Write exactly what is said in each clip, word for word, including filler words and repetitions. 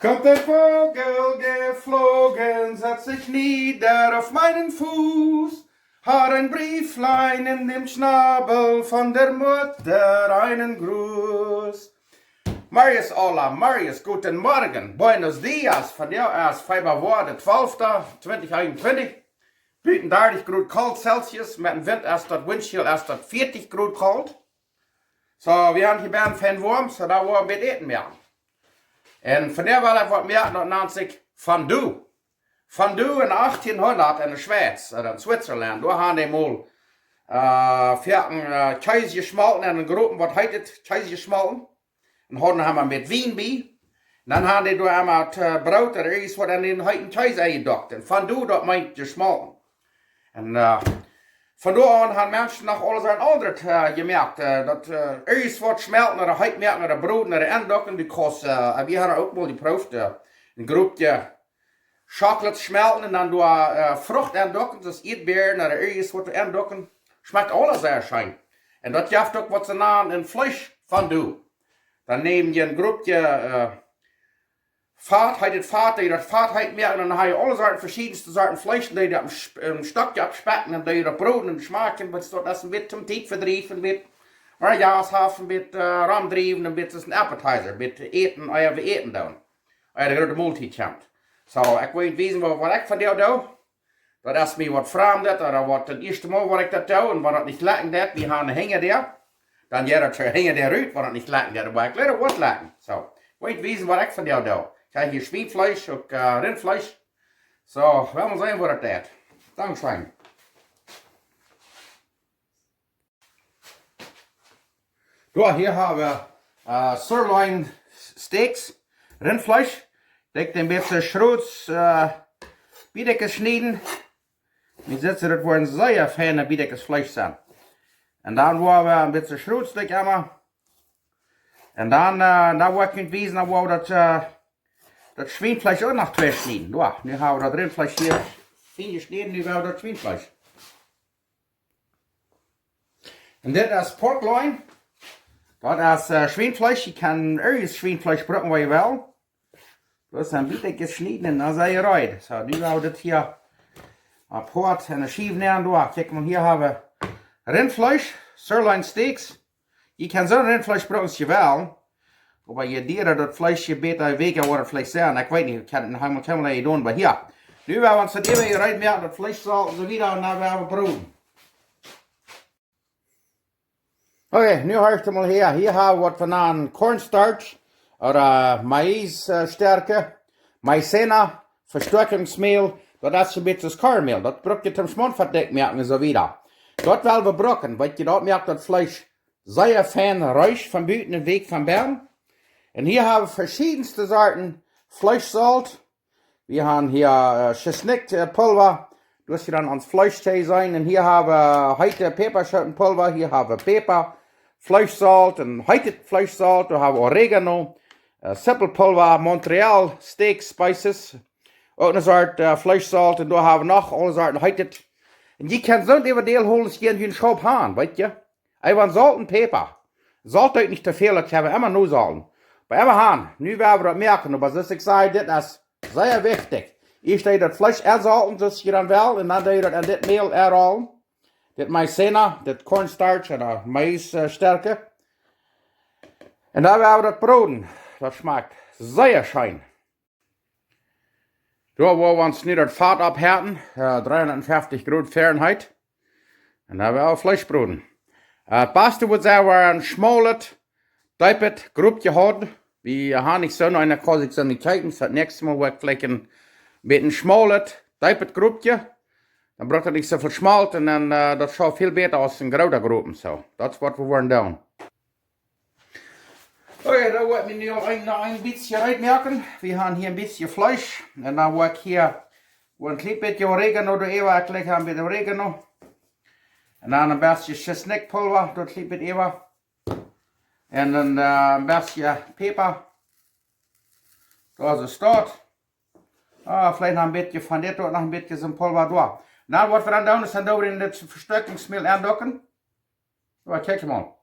Kommt ein Vogel geflogen, setzt sich nieder auf meinen Fuß, hat ein Brieflein in dem Schnabel von der Mutter einen Gruß. Marius, hola, Marius, guten Morgen, buenos dias. Vondoag es Februar de twalfte, twintich eenuntwintich. Buten dartich Grod kolt Celsius, met een Wint es daut, Windschill es daut, vieetich Grod kolt. So, wie haben hia benen fein woam, so daut wie een bät Äten moaken. Un vondoag well ekj waut moaken, daut nant sikj Fondue. Fondue en achttienhundat en de Schweiz, ooda en Switzerland, doa haben dee mol, äh, foaken, äh, Kjees jeschmolten en eene Gropen, waut heet et, Kjees jeschmolten. Un hauden emma met Wien bie. Un dan haben dee doa emma daut, äh, Broot ooda irjent waut en dän heeten Kjees enjedokt. Un Fondue, daut meent jeschmolten. Un, äh, von doa aun haben Menschen noch aules een aundret, äh, jemoakt. Äh, daut, äh, irjent waut schmelten ooda heet moaken ooda broden ooda endocken, because, äh, wie haben uk mol jeprooft, äh, een Groopje Schokolad schmelten un dan doa, äh, Frucht endocken, soo aus Ieedbeeren ooda irjent waut endocken. Schmakjt aules sea scheen. Un daut jeft uk waut see nanen een Fleeschfondue. Dan näm jie een Groopje, äh, Fat, heet et Fat, dee daut Fat heet moaken, un dan hab jie aule Sorten, veschiedenste Sorten Fleesch, un dee daut em Sp-, em Stockje oppspekjen, un dee daut broden un schmakjen, waut daut es een bät toom Tiet vedriewen, een bät, oba jo, aus haft een bät, äh, romdriewen, een bät aus een appetizer, een bät äten, ea wie äten doonen. Ea de groote Moltiet kjemt. So, ekj well junt wiesen waut, waut ekj vondoag doo. Daut es mie waut Framdet, ooda waut daut ieeschte Mol waut ekj daut doo, un wan daut nich jlekjen deit, wie haben hinjadäa, dan jeit daut hinjadäa rut, wan daut nich jlekjen deit, oba ekj leet waut jlekjen. So, ekj well junt wiesen waut ekj vondoag doo. Ekj hab hia Schwienfleesch, uk, äh, Rintfleesch. So, wie woaren seenen waut daut deit. Dankscheen. Jo, hia haben wie, äh, Sirloin Steaks, Rintfleesch. Dikj een bät schrots, äh, Biedekjes schnieden. Jie seenen, daut woaren sea feine Biedekjes Fleesch sennen. Un dan woa wie een bät schrots dikj emma. Un dan, äh, dan woa ekj junt wiesen, dan woa wie daut, äh, daut Schwienfleesch uk noch twei schnieden. Jo, nu haben wie daut Rintfleesch hia fein jeschnäden, nu woa wie daut Schwienfleesch. Un dit es pork loin. Daut es, äh, Schwienfleesch. Jie kjennen irjent Schwienfleesch brucken, waut jie wellen. Daut es een bät jeschnäden un dan es et reed. So, nu woa wie dit hia opp Hoat en eene Schiew nämen. Doa, kjikj mol, hia haben wie Rintfleesch, Sirloin Steaks. Jie kjennen soon Rintfleesch brucken aus jie wellen. Oba je diera daut Fleesch, je bäta, je wieekja woat daut Fleesch sennen. Ekj weet nich, ekj hab daut noch kjeenmol jedonen, oba jo. Nu woa wie ons daut äwa hia reed moaken, daut Fleesch solten un soo wieda, un dan woa wie broden. Okay, nu horcht mol hia. Hia haben wie waut wie nanen cornstarch, ooda, äh, Maisstärke, Maizena, Vestoakjungsmäl, daut es een bät aus Kornmäl. Daut bruck jie toom Schmauntfat dikj moaken un soo wieda. Daut well wie brucken, wiels daut moakt daut Fleesch sea fein reesch von buten un wieekj von bennen. Un hia haben wie veschiedenste Sorten Fleeschsolt. Wie haben hia, äh, Tschesnikj, äh, Pulva. Daut es hia dan ons Fleesch to seenen. Un hia haben wie, äh, heete Päpaschootenpulva. Hia haben wie Päpa, Fleeschsolt un heetet Fleeschsolt. Doa haben wie Oregano, äh, Sipelpulva, Montreal Steak Spices. Uk eene Sort, äh, Fleeschsolt. Un doa haben wie noch aule Sorten heetet. Un jie kjennen soont äwadäl holen, aus jie en jun Schaup haben, weet jie. Eefach Solt un Päpa. Solt uk nich too väl, daut jie emma nosolten. Oba emma han, nu woa wie daut moaken, oba soo aus ekj säd, dit es sea wichtich. Ieescht doo jie daut Fleesch ensolten, soo aus jie dan wellen, un dan doo jie daut en dit Mäl enrollen. Dit Maizena, dit cornstarch ooda Maisstärke. Un dan woa wie daut broden. Daut schmakjt sea scheen. Doa woa wie ons nu daut Fat oppheeten, äh, dreehundatfeftich Grod Fahrenheit. Un dan woa wie Fleesch broden. Äh, daut baste woat sennen, wan een schmolet, deepet Groopje haud. Wie haben nich soon eena, kaust uk soon nich kjeepen, soo daut näakjste Mol woa ekj veleicht een bät schmolet, deepet Groopje. Dan brukt daut nich soo väl Schmolt un dan, äh, daut saul väl bäta aus een groota Gropen, soo. Daut es waut wie woaren doonen. Okay, dan woa ekj nu noch een, noch een bät reed moaken. Wie haben hia een bät Fleesch. Un dan woa ekj hia, woa een kjlien bät Oregano doaräwa, ekj laj een bät Oregano. Un dan een bät Tschesnikjpulva, doa een kjlien bät äwa. Un dan, äh, een bät Päpa. Daut es daut. Ah, veleicht noch een bät von dit, doa noch een bät soon Pulva doa. Dan waut wie dan doonen, es dan doa en dit Vestoakjungsmäl endocken. Soo, kjikj mol.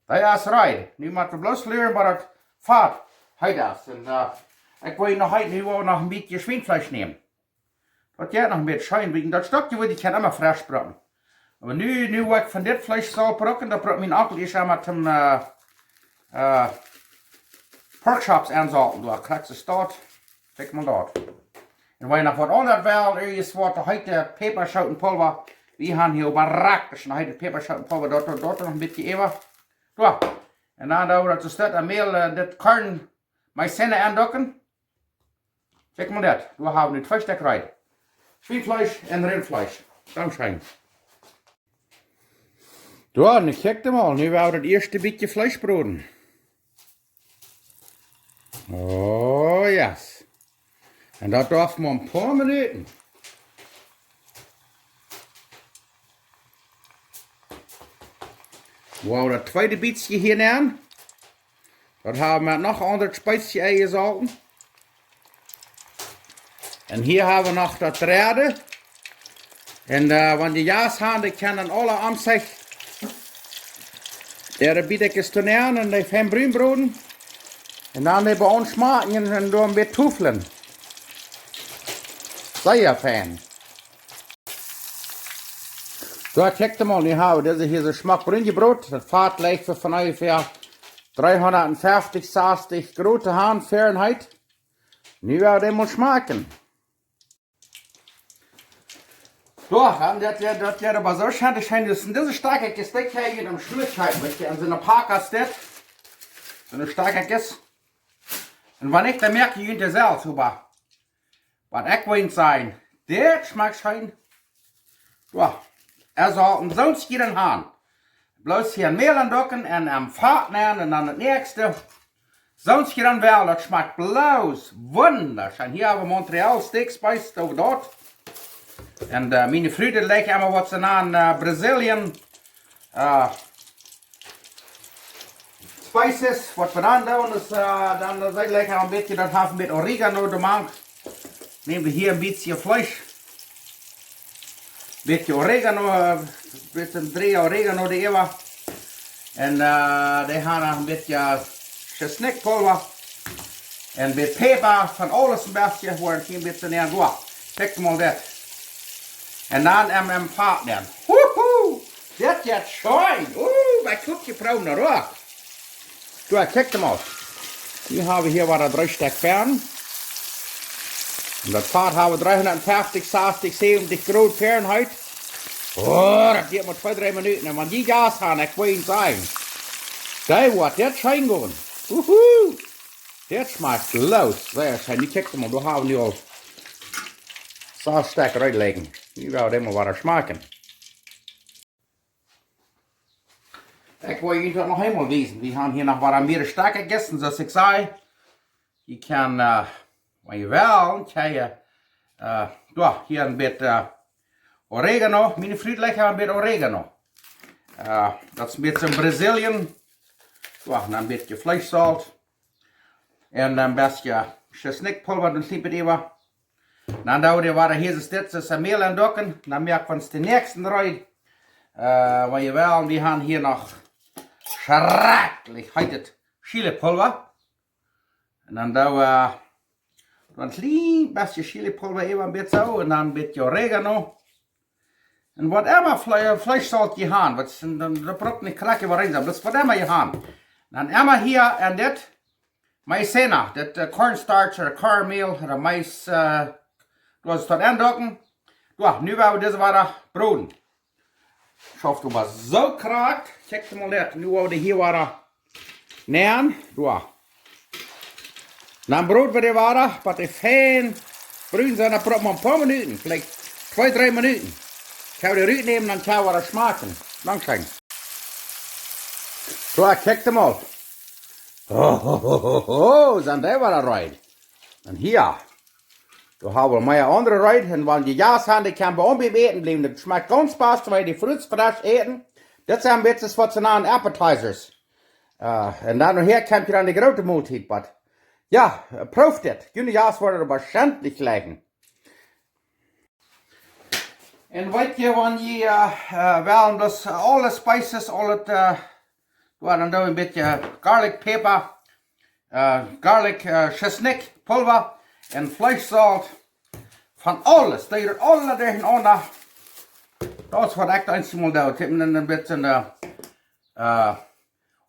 Daut es reed. Nu mott wie bloos luaren, waut daut Fat heet es. Un, äh, Ekj woa noch een, nu woa wie noch een bät Schwienfleesch nämen. Daut jeit noch een bät scheen, wiels daut Stökje wudd ekj kjennen emma fresch brucken. Oba nu, nu woa ekj von dit Fleesch saul brucken, daut brukt mien Onkel ieescht emma toom, äh, äh, Pork Chops aunsaulten. Doa kjrichst du daut. Kjikj mol daut. Un wan jie noch waut aundret wellen, irjent waut, de heete Päpaschootenpulwa. Wie haben hia oba raktisch noch heete Päpaschootenpulwa, daut, daut, daut noch een bät äwa. Doa. Un dan doo wie daut soo steit, een Mäl, äh, dit Korn, Maizena aunducken. Kjikj mol daut. Doa haben wie nu twee Stekj reed. Schwienfleesch un Rintfleesch. Dankscheen. Doa, nu kjikj mol. Nu woa wie daut ieeschte bät Fleesch broden. Oh, yes. Un daut darf mau een poa Minuten. Woa wie daut tweede bät hia nämen. Daut haben wie noch aundret Speizje enjesaulten. Un hia haben wie noch daut dredde. Un, äh, wan jie Jast haben, dee kjennen aule aun sikj äare Bietkjes nämen un dee fein brun broden. Un dan dee bie ons schmakjen un doa een bät tuflen. Sea fein. Soo, kjikj mol, nu haben wie dise hia soo schmock brun jebrot. Daut Fat lijcht fa onjefäa dreehundatfeftich, sastich Grod han, Fahrenheit. Nu woa wie dee mol schmakjen. Soo, dan daut, daut, daut, daut wia soo scheen, daut scheen, daut sent dise Stekja, dee kjrie jie aum Schluss, waut jie aun soone Paka stekjen. Soone Stekja. Un wan nich, dan moakt jie junt selfst, oba waut ekj woa sajen, dit schmakjt scheen. Soo, et saul een soont Stekj han. Bloos hia een Mäl aunducken un em Fat nämen un dan daut näakjste. Soont Stekj well, daut schmakjt bloos wundascheen. Hia haben wie Montreal Steak Spice, soo daut. Un, äh, miene Fru, dee lajcht emma waut see nanen, äh, Brazilian, äh, Spices, waut wie dan doonen, es, äh, dan, äh, see lajcht emma een bät, daut haft een bät Oregano doamank. Näm wie hia een bät Fleesch. Bät Oregano, äh, bät dree Oregano doaräwa. Un, äh, dee haben noch een bät Schisnikpulwa. Un bät Päpa, von aules een bät, woa wie een bät nämen. Soo, kjikj mol dit. Un dan em, em Fat nämen. Huhu! Dit jeit scheen. Uh, wie kjikjen, proowen daut uk. Soo, kjikj mol. Nu haben wie hia wada dree Stekj Fat. Un daut Fat haben wie dreehundatfeftich, sastich, säwentich Grod Fahrenheit. Oh, daut diat mau twee, dree Minuten. Un wan jie Jast haben, ekj woa junt sajen, dee woat dit scheen gonen. Wuhu! Dit schmakjt loos. Sea scheen. Nu kjikj mol, doa haben wie nu aul sas Stekj reed lijen. Nu woa wie dee mol wada schmakjen. Ekj woa junt daut noch eemol wiesen. Wie haben hia noch waut aun miere Stekja jegoten, soo aus ekj säd. Jie kjennen, äh, wan jie wellen, kjenn jie, äh, jo, hia een bät, äh, Oregano. Miene Fru lajcht een bät Oregano. Äh, daut es een bät Brazilian. Jo, dan een bät Fleeschsolt. Un een bät Schisnikpulwa, dan sliep et äwa. Dan doo wie wada hia soo Stekja Mäl aunducken. Dan moak wie ons de näakjste reed. Äh, wan jie wellen, wie haben hia noch schrakjlich heetet Chilipulwa. Un dan doo wie, äh, een kjlien bät Chilipulwa äwa, een bät soo. Un dan een bät Oregano. Un waut emma Fle-, Fleeschsolt jie haben, waut es, dan, daut brukt nich krakjt äwareen sennen, bloos waut emma jie haben. Dan emma hia aun dit Maizena, dit, äh, cornstarch ooda Kornmäl, ooda Mais, äh, doa es daut aunducken. Jo, nu woa wie dise wada broden. Schauft oba soo krakjt. Kjikj mol dit. Nu woa wie dee hia wada nämen. Jo. Dan broden wie dee wada, waut dee fein brun sent, daut brukt mau een poa Minuten, veleicht twee, dree Minuten. Ekj woa dee rutnämen, dan kjenn wie daut schmakjen. Dankscheen. Soo, kjikj mol. Ho, ho, ho, ho, ho, sent dee wada reed. Un hia. Doa haben wie mea aundre reed. Un wan jie Jast haben, dee kjennen bie ons biem Äten bliewen. Daut schmakjt gaunz pass, wan jie dee fruits fresch äten. Dit sent een bät waut see nanen appetizers. Äh, un dan nohäa kjemt dan de groote Moltiet, oba jo, äh, proowt dit. June Jast woaren doa woarschienlich jlikjen. Un weet jie, wan jie, äh, äh, wellen daut, äh, aule Spices, aule, äh, jo, dan doo een bät garlic pepper, äh, Garlic, äh, Tschesnikjpulwa un Fleeschsolt. Von aules, dee daut aula derchenaunda. Daut es waut ekj eenjemol doo. Ekj hab een bät, äh, äh,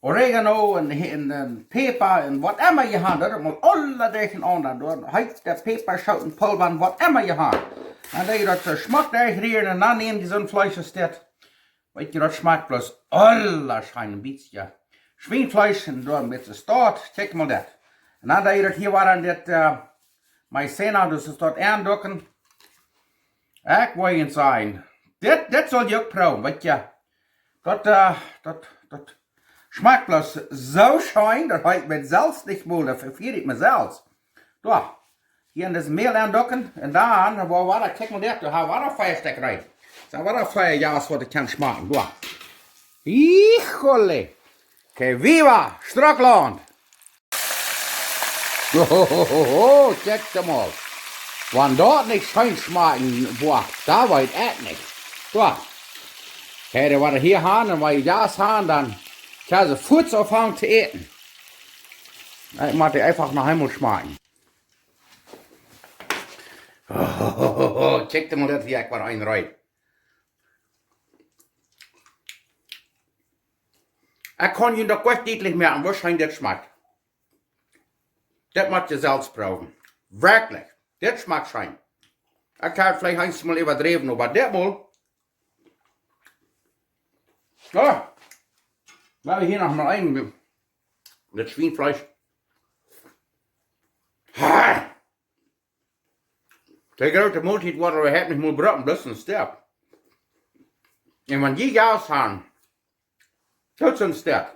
Oregano un, un, un Päpa un waut emma jie han, daut mol aula derchenaunda. Dan heet de Päpaschootenpulwa un waut emma jie han. Dan deist du daut soo schmock derchrieren un dan näm jie soon Fleesch aus dit. Weetst du, daut schmakjt bloos aula scheen, een bät Schwienfleesch un dan een bät Stoat. Kjikj mol dit. Un dan deist du daut hia wada aun dit, äh, Maizena, daut es daut aunducken. Ekj woa junt sajen, dit, dit sull jie uk proowen, weetst du. Daut, äh, daut, daut schmakjt bloos soo scheen, daut hab ekj mie selfst nich mol, daut vefia ekj mie selfst. Soo, hia en dit Mäl aunducken un dan, woa wie daut, kjikj mol dit, doa ha wie daut Fia Stekj rein. Soo, wie daut Fia, jo, es waut ekj kaun schmakjen, soo. Híjole, que viva, Strocklaunt! Ho, ho, ho, ho, ho, kjikj mol. Wan daut nich scheen schmakjen woat, daut weet ekj nich. Soo. Kjikj, waut wie hia han un waut wie hia han, dan kaun wie fuaz aunfangen to äten. Ekj mott dee eefach noch eemol schmakjen. Ho, ho, ho, ho, ho, kjikj mol daut, woo ekj waut eenreed. Ekj kaun junt daut goot dietlich moaken, woo scheen dit schmakjt. Dit mott jie selfst proowen. Werkjlich. Dit schmakjt scheen. Ekj hab veleicht eenjemol äwadräwen, oba dit mol. Soo. Wie haben hia noch mol een. Dit Schwienfleesch. Ha! De groote Moltiet woat wie haben nich mol brucken, bloos een Stekj. Un wan jie Jast han, doot soon Stekj.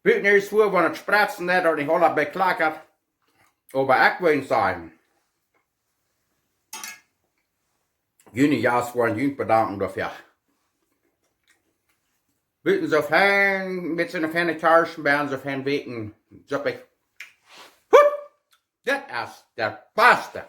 Buten es wua, wan et spretzen deit, daut nich aula beklakat. Oba ekj well sajen, june Jast woaren junt bedanken doafäa. Buten soo fein, met soone feine Kjarschen bie, soo fein Wäakjen, soo ekj. Hup! Dit es de baste.